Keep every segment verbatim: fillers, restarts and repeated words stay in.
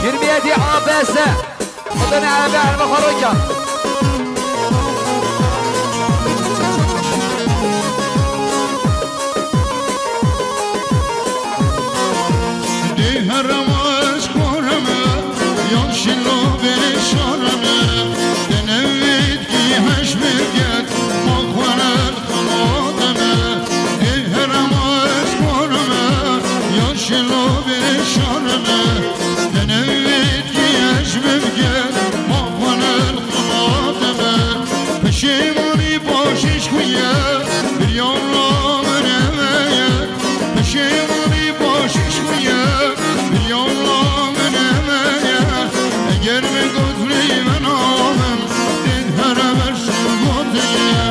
Yirmi yedi A B S. Odanê Erebe Erbe Xarokan. Dê herema ez xwareme, yan şilo bê şareme, denewêt ki heş bê get, ma xwarel xelateme. Dê herema ez xwareme, yan şilo bê şareme, denewêt ki heş bê get, ma xwarel xelateme. Pişêmanî başiş xwe ye, bir yara min heve ye. Pişêmanî başiş xwe ye, bir yara min heve ye. Eger min got lê min avim, dê here ber şin gotiye.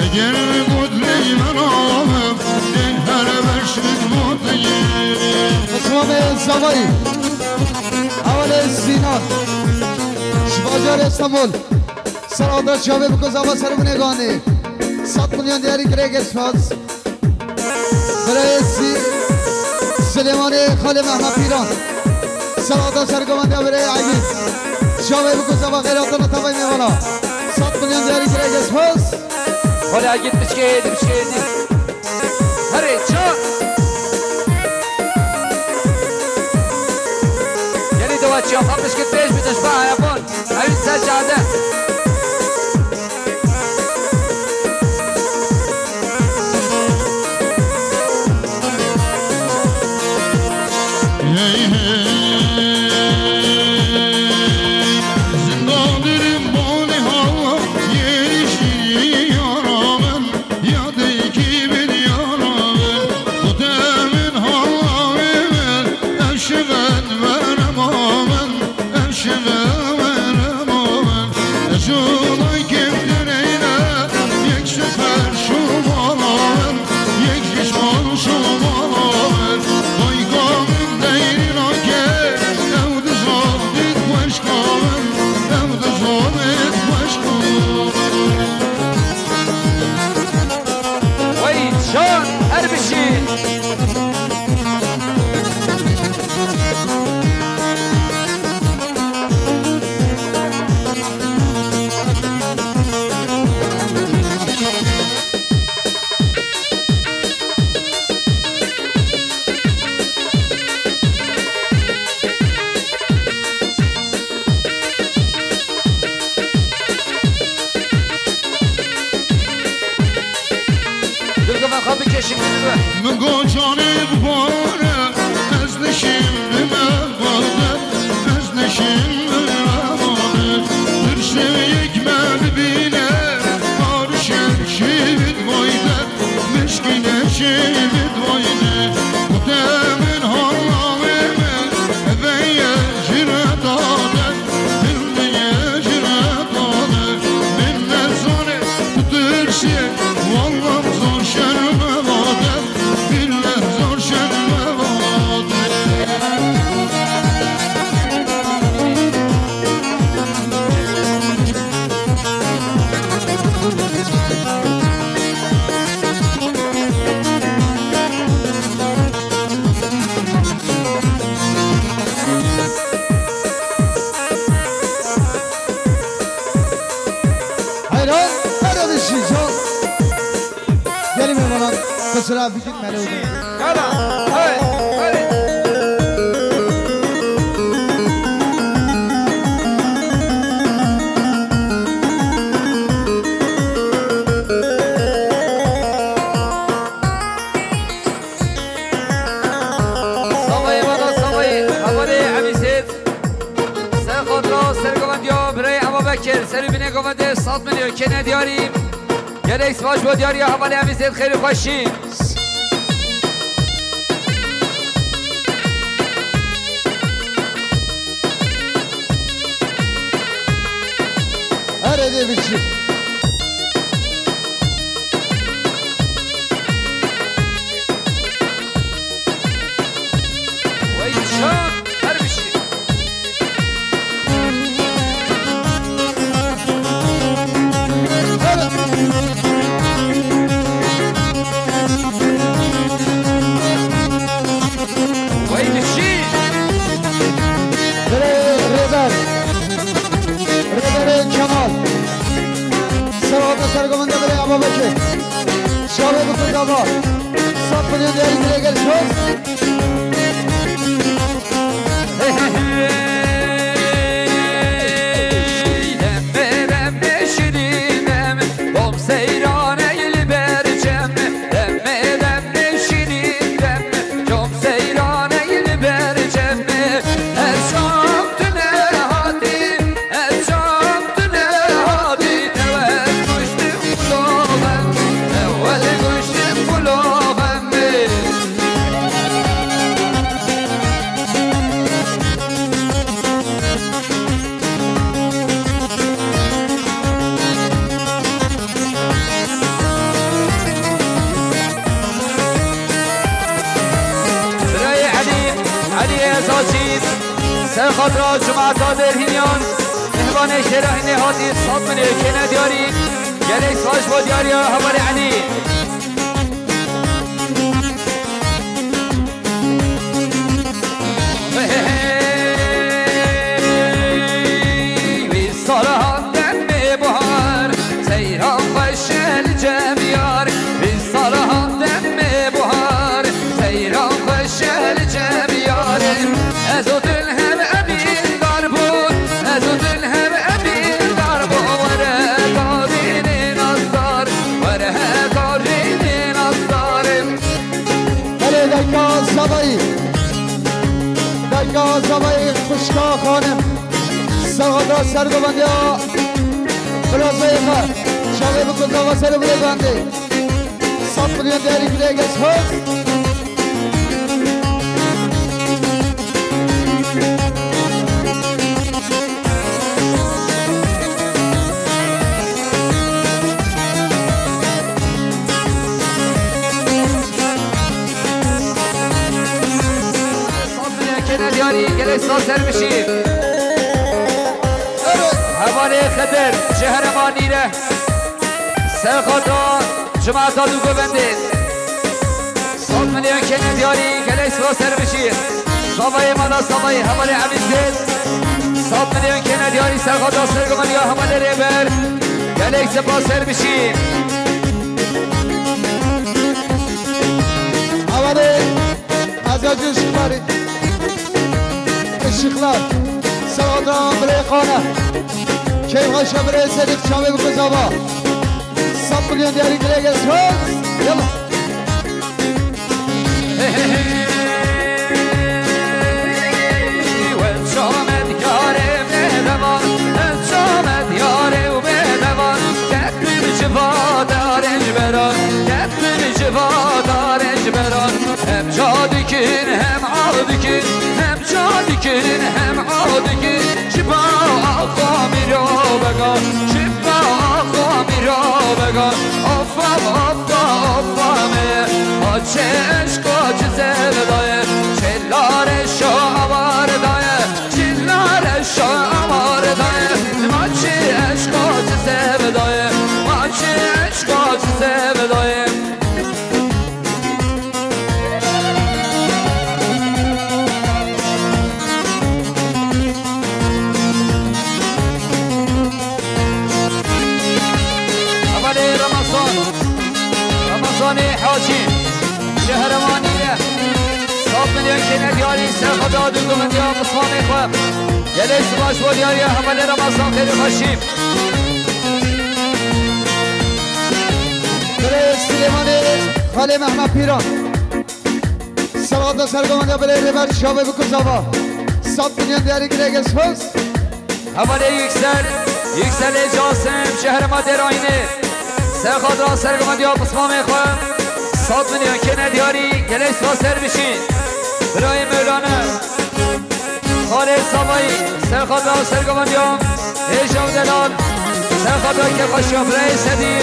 Eger min got lê min avim, dê here ber şin gotiye. Osmanê Zavayî, hevalê Sînan, ji bajarê Stenbol. Ser ada çavê biko zava ser binê ganê. Sed milyon diyarî girê geç faz. Birayê Sî-, Silêmanê Xalê Mehmet Pîran. Ser ada ser govendê birayê Egîd. Çavê biko zava xeyratana tavay mêvana. Sed milyon diyarî girê geç faz. Xalê Egîd biçkê êdî, biçkê êdî. Herê, çar. Gelî dewa çiya xwe pişkit pêş bidin, ji ba heyapan. Ew ser çardeh. Hey, hey, zindan dirim bonê hawa, yêrî şîrî yara min. Yadê kî bin yara min, xute min hawa wê min, ev şivet verema min, ev şivet verema min. Ez jûlay kêm direyle, yek sefer şûmala min, yek jişman şûmala min. Dayka min deyrî nake, ew dizan dit xweşka min, ew dizan dit xweşka min. Wey can, her bişî. Dilgime xwe bikeşin, dilgime. Min got canê bibare, ez nişîm bime bade, ez nişîm bime bade. Tirşê yek me bibîne, karişir şîvit boyde. Mişkîne şîvit boyne, xute min hallawê min, veye jire dade, min veye jire dade, min nezane tu tirşê, wallah zor şerme vade, billah zor şerme vade. Heyran, heyran işi can. Gelin mi bana? Kusura bir gitme ne oldu? Kara, hey, hey. Savayê me de savayê hevalê Emî Sêd. Ser xatira sergovendiya birayê Eba Bekir, serê binê govendê sed milyon kêne diyarî. Gelek spas bo diyariya hevalê Emî Sêd, xêr û xweşî. Erê dê biçî. Wey can, her bişî. Wey bişî. Birayê Zava. Sap milyon değerli dileğe gelişiyoruz. Demê demê şirînem, bom seyran ey li ber cem. Demê demê şirînem, bom seyran ey li ber cem. Her şam tu nehatî, her şam tu nehatî, ewel goştim kuloven, ewel goştim kuloven. Birayê Elî, Elî Ezacî, ser xatira cemaeta Dêrhîniyan, mihvanê Şêrahînê hatî, sed milyon kêne diyarî, gelek spas bo diyariya hevalê Elî. Wî sal hat demê buhar, seyran xweş e li cem yar. Wî sal hat demê buhar, seyran xweş e li cem yar. Ez û dil hev evîndar bûn, ez û dil hev evîndar bûn. Were darînê nazdar, were darînê nazdar. Belê dayka Zavayî. Dayka Zavayî xwişka xanim. Serxada sergovendiya Bilazayê xwe. Çavê biko zava serê bilê bendê. Sed milyon değerî gulê gez xwe. Saz milyon kêne diyarî, gelek saz ser bişî. Hevalê Xedir, ji herêma Nîre. Serxada cemaeta Dûgovendê. Sed milyon kêne diyarî, gelek spas ser bişî. Zavayê mala Zavayê, hevalê Evîzgir. Sed milyon kêne diyarî, serxada sergovendiya hevalê Rêber. Gelek spas ser bişî. Hevalê Ezacî Işıklar. Işıklar. Serxada Bilê Xana. Keyf xweşe Bilê Sedîq, çavê biko zava. Sed milyon diyarî dilê gel. Yalla. Wem şamed yarê bêdevan, wem şamed yarê û bêdevan. Ketim ji va darê ji beran, ketim ji va darê ji beran. Hem ca dikin, hem av dikin, hem ca dikin, hem av dikin. Ji ba axa mîro bega, ji ba axa mîro bega. Of, of, of, of, of, me. Maçê eşqa ci zevdaye, çêla reşa awar daye, çêla reşa awar daye. Maçê eşqa ci zevdaye, maçê eşqa ci zevdaye. Hevalê Ramazan, Ramazanê Hacî, ji Herêma Nîre, sed milyon kêne diyarî, serxada Dûgovendiya Miswanê xwe. Gelek spas bo diyariya hevalê Ramazan, xêr û xweşî. Birê Silêmanê, xalê Mehmet Pîran. Serxada sergovendiya Bilê Rêber, çavê biko zava. Sed milyon diyarî, gelek spas. Hevalê Yüksel, Yüksel Êcasim, ji herêma Dêrayînê. Serxada sergovendiya pismamê xwe. Sed milyon kêne diyarî, gelek spas ser bişî. Birayê Mewlana. Xalê Zavayî, serxada sergovendiya Hêja û Delal, serxada kêfxweşiya birayê Sedî,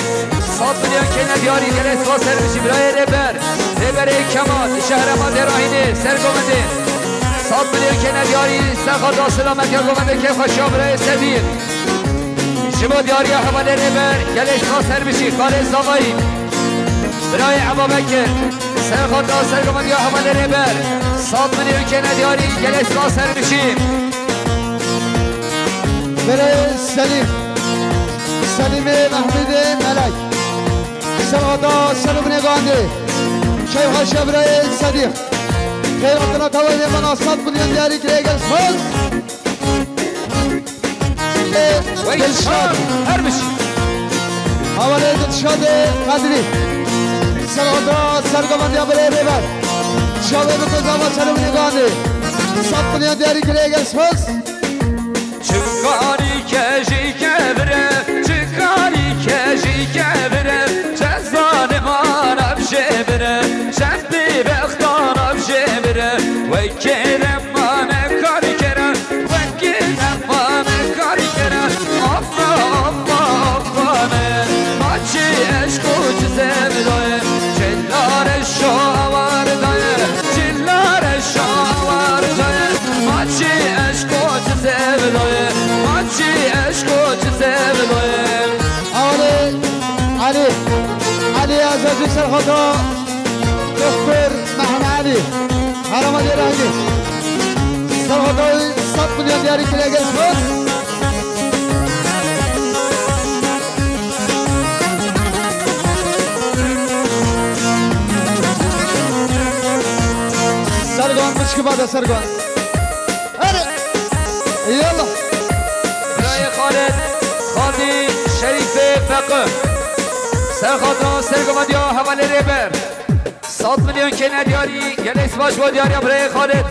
sed milyon kêne diyarî, gelek spas ser bişî birayê Rêber, Rêberê Kemal, ji herêma Dêrahînê, sergovendê, sed milyon kêne diyarî, serxada selametiya govendê kêfxweşiya birayê Sedî. Ji bo diyariya hevalê Rêber, gelek spas ser bişî, xalê Zavayî, birayê Eba Bekir. Serxada sergovendiya hevalê Rêber, sed milyon kêne diyarî, gelek spas ser bişî. Birê Selîm, Selîmê Mehmûdê Melek. Serhada Serûbinê Gandê. Keyfa şevrayê Sedîq. Xeyratına tawayê bana sed milyon diyarî kirê gel saz. Wey Dilşad. Her bir şey. Havalê Dilşadê Qedrî. Serhada Sergovendiya Birê Rêber. Çavê bi kozava Serûbinê Gandê. Sed milyon diyarî kirê gel saz. Çikarî kejî kevire, çikarî kejî kevire, cezanê mana bije bire, şempî bextana bije bire, wekê remane karî kere, wekê remane karî kere, affe, affe, affane, maçî eşq û cizevdoye, çelare şawar daye, çelare şawar daye, maçî eşq û cizevdoye, maçî eşq û cizevdoye. Alê, Alî, Alî Azazî Serhada, Doktor Mehmet Alî, Herema Dêrahînî. Serhada sed milyon diyarî kile gel spas. Sergan, pişkî bade Sergan. Hadi. Yallah. Birayê Xalid, Xalidî Şerîfê Feqi. Serxatran Sergovendiya Hevalê Rêber. Sed milyon kêne diyarî, gelek spas bo diyariya birayê Xalid.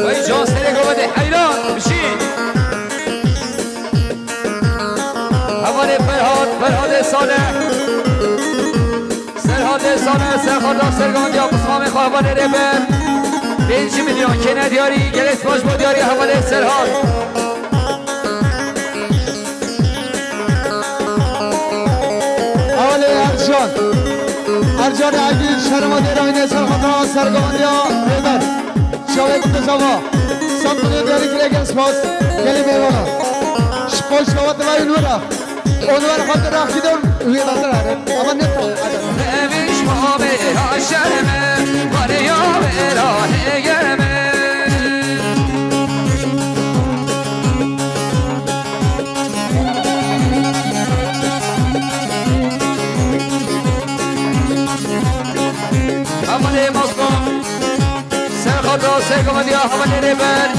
Wey can serê govendê heyran, bişî. Hevalê Ferhat, Ferhatê Salih. Serhatê Salih, Serhada Sergovendiya Qismamê xwe Hevalê Rêber. Pênc milyon kêne diyarî, gelek spas bo diyariya Hevalê Serhat. Hevalê Ercan. Ercan Ergin, Şerma Dêrayînê Serhada Sergovendiya Rêber. Çavê Kurdisava. Sed milyon diyarî kire gel spas. Gelê mêvana. Ji xwe ji xwe dilayî nû re. Onwar xwe diraxîdim, wî xatir herin. Ama ne tam. Hemîş mabê ya şerme, var ya vera hêgeme. Hevalê Mazlum, Serxatran Sergovendiya Hevalê Rêber,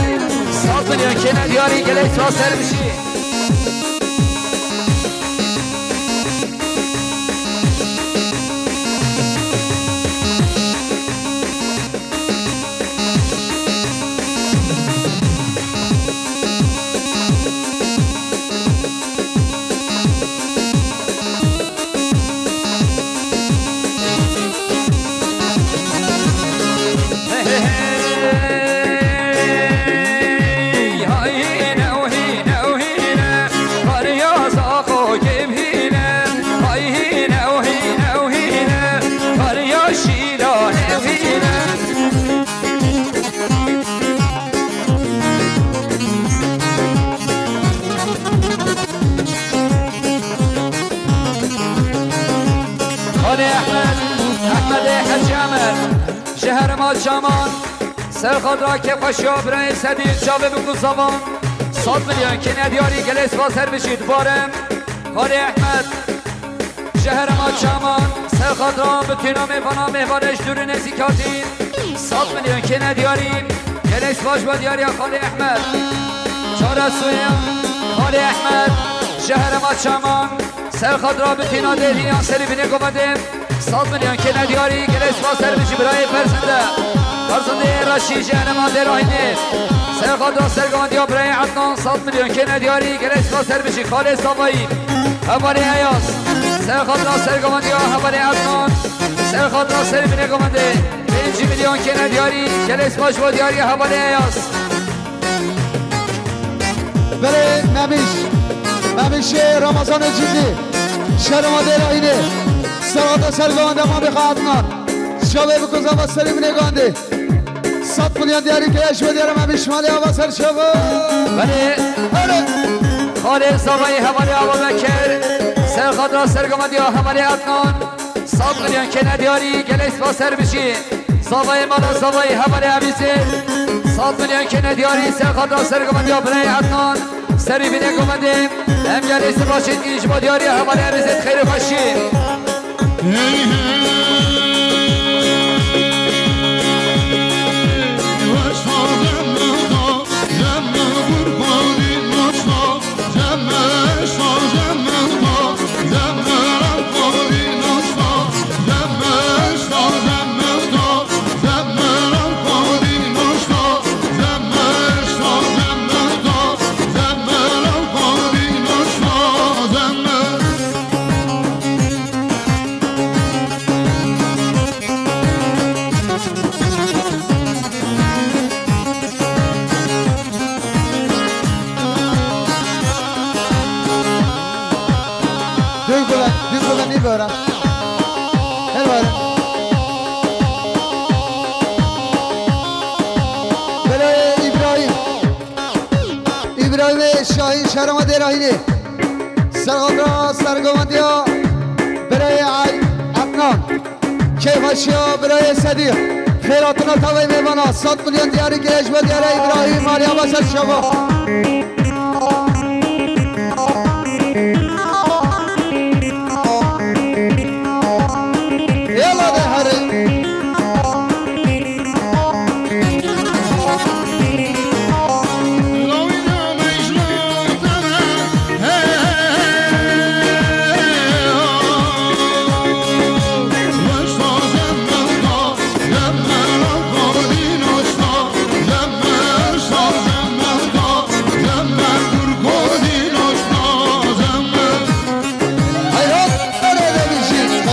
sed milyon kêne diyarî, gelek spas, ser bişî. Xalê Ehmed, Ehmedê Hecî Emer, ji herêma Çaman, Serxatran kêfxweşiya birayê Sedî çavê bi ku zavan, sed milyon kêne diyarî, gelek spas, ser bişî dibarim. Xalê Ehmed, ji herêma Çaman, Serxatran bi tîna mêvana mêvanê ji dûr û nêzîk hatî. Sed milyon kêne diyarî, gelek spas bo diyariya Xalê Ehmed. Çara Suya, Xalê Ehmed, ji herêma Çaman, Serxatran bi tîna Dêrhînan serî binê govendê. Sed milyon kêne diyarî, gelek spas, ser bişî birayê Ferzinde. Ferzindê Reşî ji herêma Dêrahînê. Serxatran Sergovendiya birayê Ednan, sed milyon kêne diyarî, gelek spas, ser bişî Xalê Zavayî. Hevalê Eyaz. Serxatran Sergovendiya Hevalê Ednan. Serxatran serî binê govendê. Pêncî milyon kêne diyarî, gelek spas bo diyariya Hevalê Eyaz. Belê Memiş. Memişê Ramazanê Cindî. Şerma Dêrayînê. Serhada Sergovendê Mamê xwe Ednan. Çavê bi kozava serî binê govendê. Sed milyon diyarî keye ji bo diyara Memiş malê ava ser çava. Belê. Belê. Xalê Zavayî Hevalê Ava Bekir. Serxatran Sergovendiya Hevalê Ednan. Sed milyon kêne diyarî, gelek spas, ser bişî. Zavayê mala Zavayî Hevalê Ebîzê. Sed milyon kêne diyarî, Serxatran Sergovendiya birayê Ednan. Serî binê govendê, em gelê spas çêdikî ji bo diyariya hevalê Emîzê xêr û xweşî. Dûr guve, dûr guve nî bora. Her var. Belayê Îbrahîm. Îbrahîmê Şahîn şerema Dêrahînê. Serxatra sergovendiya Belayê Adnan. Keyfeşiya birayê Sedîq. Xêratina tavê mêvana. Sed milyon diyarî girê ji bo diyarê Îbrahîm Alî Abaser Şevo. Yala de herê.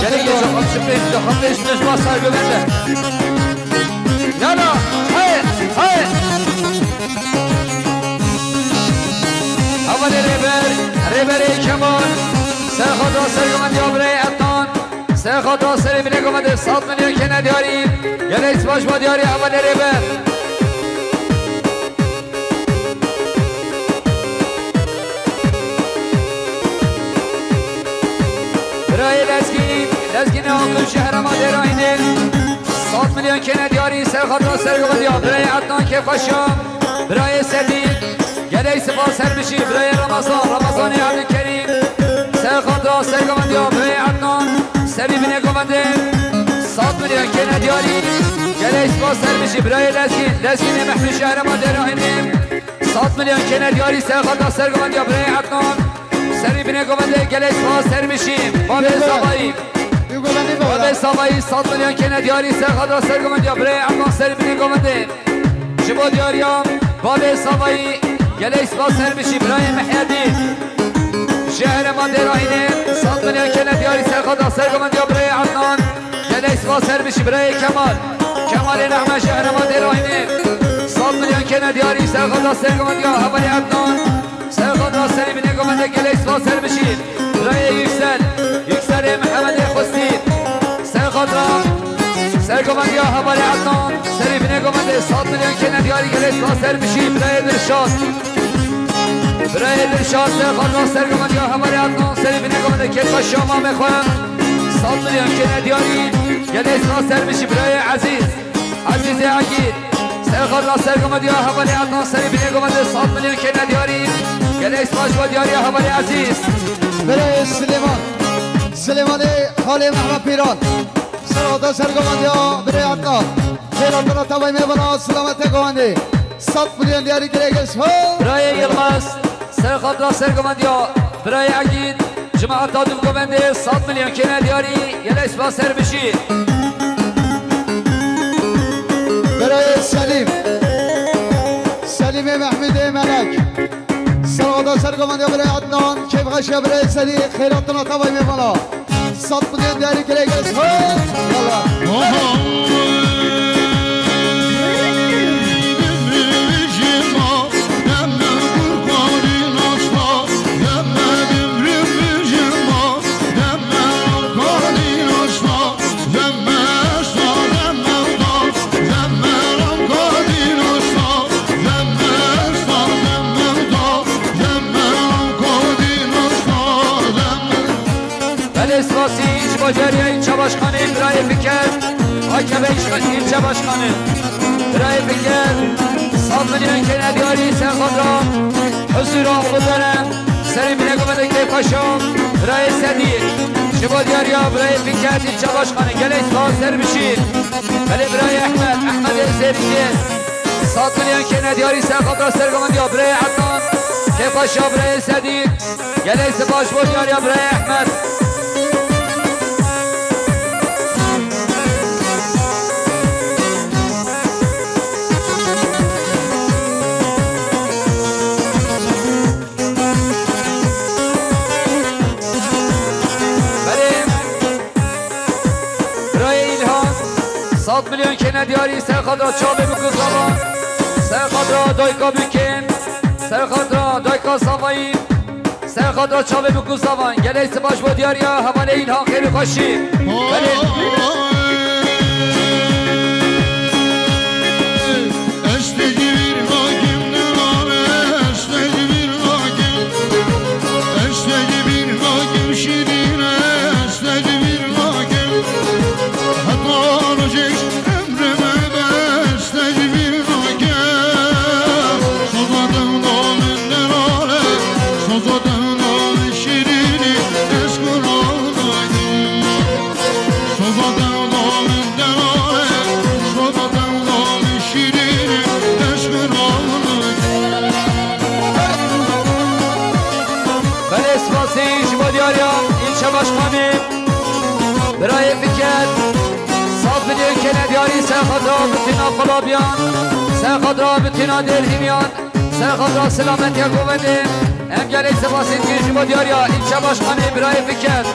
Gelek gelek, xapçı pêş, xapçı pêş, pêş, sergövende. Yana, hey, hey. Hevalê Rêber, Rêberê Kemal, serxatra sergovendiya birayê Ednan, serxatra serê binê govendê sed milyon kêne diyarî, gelek spas bo diyarî hevalê Rêber. Birayê Lezgîn, Lezgînê Akif ji herêma Dêrahînê, sed milyon kêne diyarî, serxatra sergovendiya birayê Ednan Kêfxweşa, birayê Sedîq, gelek spas her bijî, birayê Ramazan, Ramazanê Ebdulkerîm, serxatra sergovendiya birayê Ednan, serî binê govendê, sed milyon kêne diyarî, gelek spas her bijî, birayê Lezgîn, Lezgînê Mehmûd ji herêma Dêrahînê, sed milyon kêne diyarî, serxatra sergovendiya birayê Ednan, serî binê govendê, gelek spas her bijî, babê Zavayî. Babê Savayî sed milyon kêne diyarî, serxatra sergovendiya birayê Ednan, serî binê govendê. Ji bo diyariya babê Savayî gelek spas her bijî, birayê Mihyedîn. Ji herêma Dêrahînê sed milyon kêne diyarî, serxatra sergovendiya birayê Ednan. Gelek spas her bijî, birayê Kemal. Kemalê Nehme ji herêma Dêrahînê. Sed milyon kêne diyarî, serxatra sergovendiya hevalê Ednan. Serxatra serî binê govendê, gelek spas her bijî. Birayê Yüksel, Yükselê Mihemedê Xustî. Serxatra sergovendiya hevalê Ednan, serî binê govendê sed milyon kêne diyarî, gelek spas her bijî. Birayê Dilşad. Birayê Dilşad, serxatra sergovendiya hevalê Ednan, serî binê govendê, kêfxweşiya mamê xwe. Sed milyon kêne diyarî, gelek spas her bijî. Birayê Ezîz. Ezîzê Egîd, serxatra sergovendiya hevalê Ednan, serî binê govendê sed milyon kêne diyarî. Gelek spas bo diyariya hevalê Ezîz. Birayê Silêman, Silêmanê xalê Mehmet Pîran. Serxatra sergovendiya birayê Ednan. Xêratina tavayê mêvana, selametê govendê. Sed milyon diyarî, gelek spas. Birayê Yilmaz, serxatra sergovendiya birayê Egîd. Cemaeta dûv govendê sed milyon kêne diyarî, gelek spas her bijî. Birayê Selîm. Selîmê Mehmûdê Melek. Serxatra sergovendiya birayê Ednan, kêfxweşiya birayê Selîm, xêratina tavayê mêvana. Sed milyon diyarî, gelek spas. Yallah. Belê spasî ji bo diyariya îlçe başkanê birayê Biker, A K P îlçe başkanê birayê Biker, sed milyon kêne diyarî, serxatra. Huzura Ulu Dere, serî bine gumede kê paşa, birayê Sedî, ji bo diyariya birayê Fikret, ilçe başkanı, gelek spas ser bişî. Belê birayê Ehmed, Ehmedê Zêrîkê, sed milyon kêne diyarî ser xatra sergomendiya birayê Ednan, kê paşa birayê Sedî, gelek spas ji bo diyariya birayê Ehmed. Belê. Birayê Îlhan, sed milyon kêne diyarî, ser xatra çavê Bikû Zavan, ser xatra dayka Bikên, ser xatra dayka Zavayî, ser xatra çavê Bikû Zavan. Gelek spas bo diyariya hevalê Îlhan, xêr û xweşî. Belê. Belê spasî ji bo diyariya ilçe başkanê birayê Fikret. Sed milyon kêne diyarî, ser xatra bitîna Qulabiyan, ser xatra bitîna Dêrhîniyan, ser xatra selametiya govendê. Em gelek spasî dikin ji bo diyariya ilçe başkanê birayê Fikret.